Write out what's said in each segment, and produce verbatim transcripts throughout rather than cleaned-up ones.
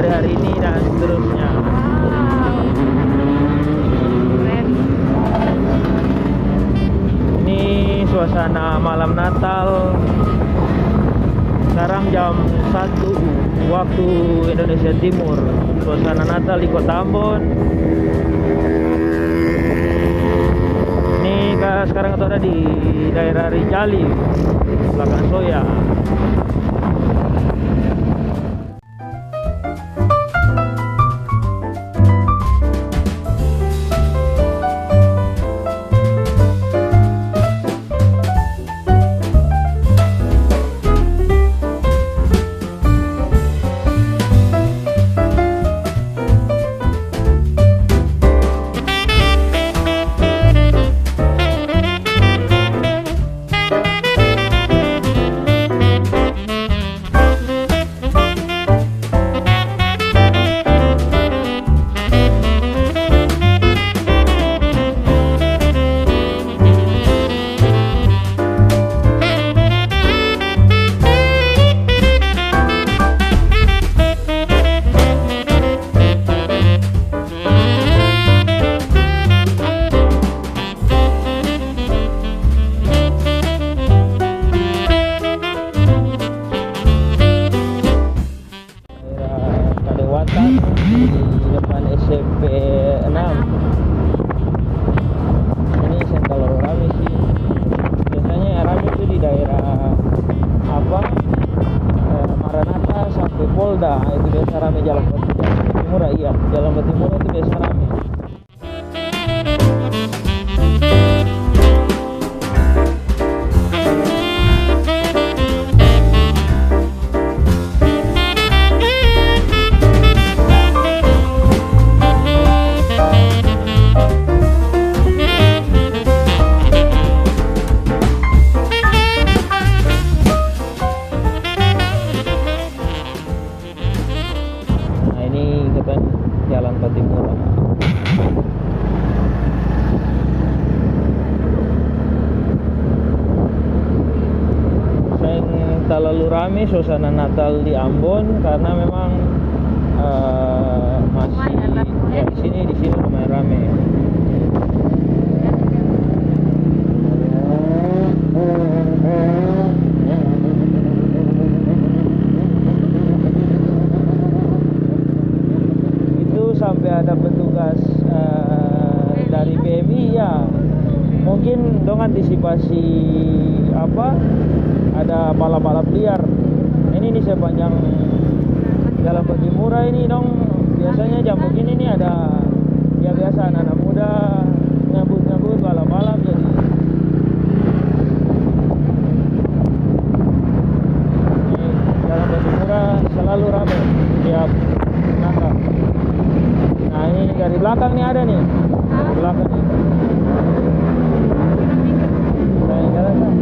Hari-hari ini dan seterusnya. Wow. Keren. Ini suasana malam Natal. Sekarang jam satu waktu Indonesia Timur. Suasana Natal di Kota Ambon. Ini ka-, sekarang kita ada di daerah Rinjali, belakang Soya. Daerah Kalewatan, di depan S M P enam. Ini seng talalu rame sih. Biasanya yang rame itu di daerah, apa, eh, Maranatha sampai Polda, itu biasa rame. Jalan Patimura, iya, Jalan Patimura itu biasa rame. Nah, ini katong jalan Patimura. Seng talalu rame suasana Natal di Ambon karna memang, eh, masih, ya, di sini, di sini lumayan rame. Itu sampe ada petugas, eh, dari B M I, ya. Mungkin dong antisipasi, apa, ada balap-balap liar. Ini di sepanjang Jalan Patimura ini dong biasanya jam begini nih ada, ya, biasa anak-anak muda nyabut-nyabut balap-balap, jadi di Jalan Patimura selalu rame tiap Natal. Nah, ini dari belakang nih ada nih. Dari belakang nih. Nah, jalan, Kak.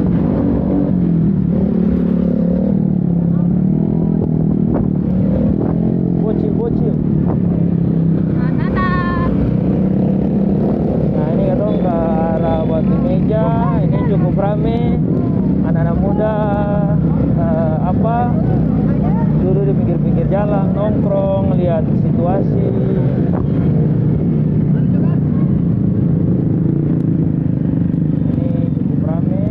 Bocil, bocil. Nah, ini katong ke arah Batu Meja, ini cukup rame. Anak-anak muda, eh, apa, duduk di pinggir-pinggir jalan, nongkrong, lihat situasi. Ini cukup rame.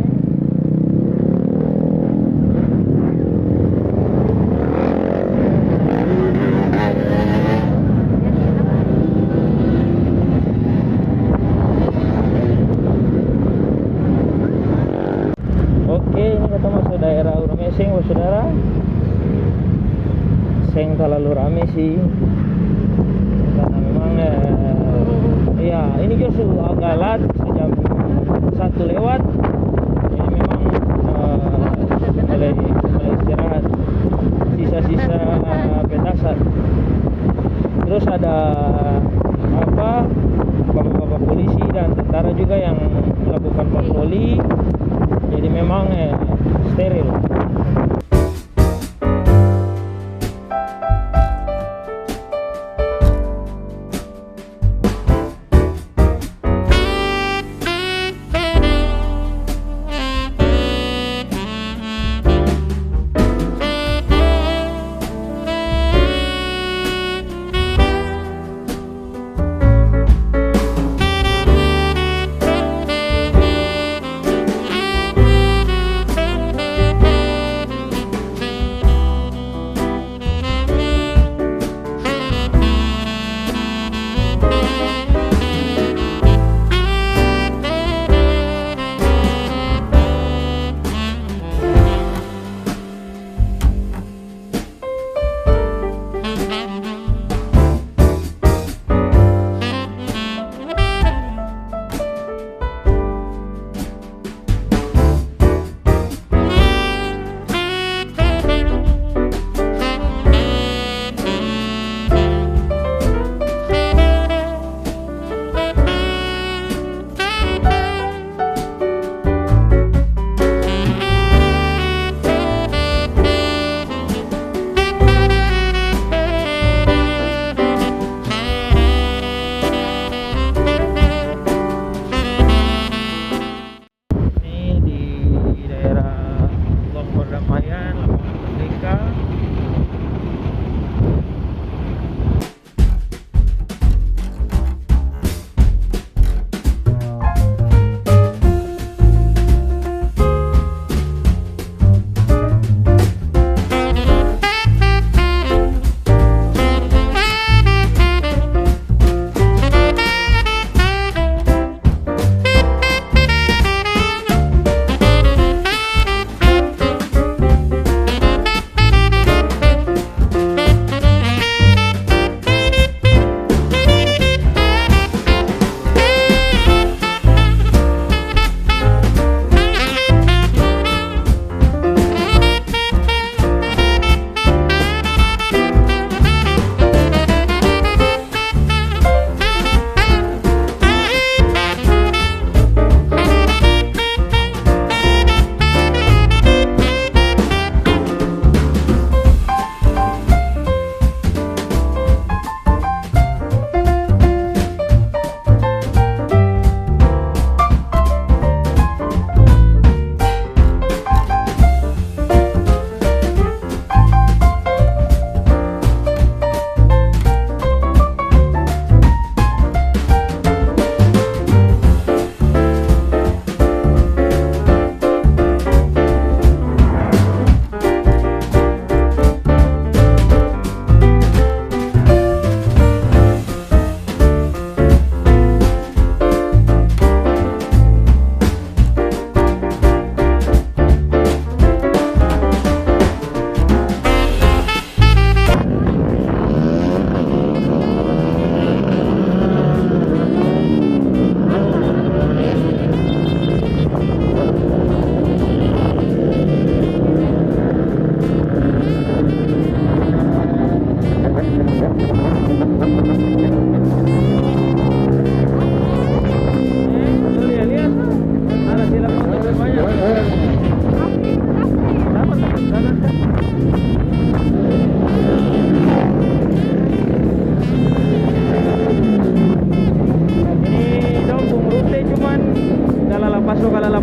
Oke, ini katong maso daerah Urumeseng, basudara. Seng talalu rame sih. Karna memang, eh, iya, ini jua su agak lat, jam satu lewat. Jadi memang, eh, mulai, mulai istirahat. Sisa-sisa petasan. Terus ada, apa, bapak-bapak polisi dan tentara juga yang melakukan patroli. Jadi memang, eh, steril.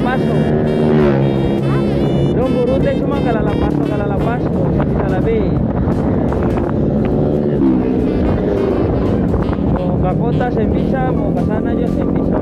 Paso. Dong pung rute cuma Kalala Paso, Kalala Paso, seng bisa labe. Mo ka kota seng bisa, mo ka sana jua seng bisa.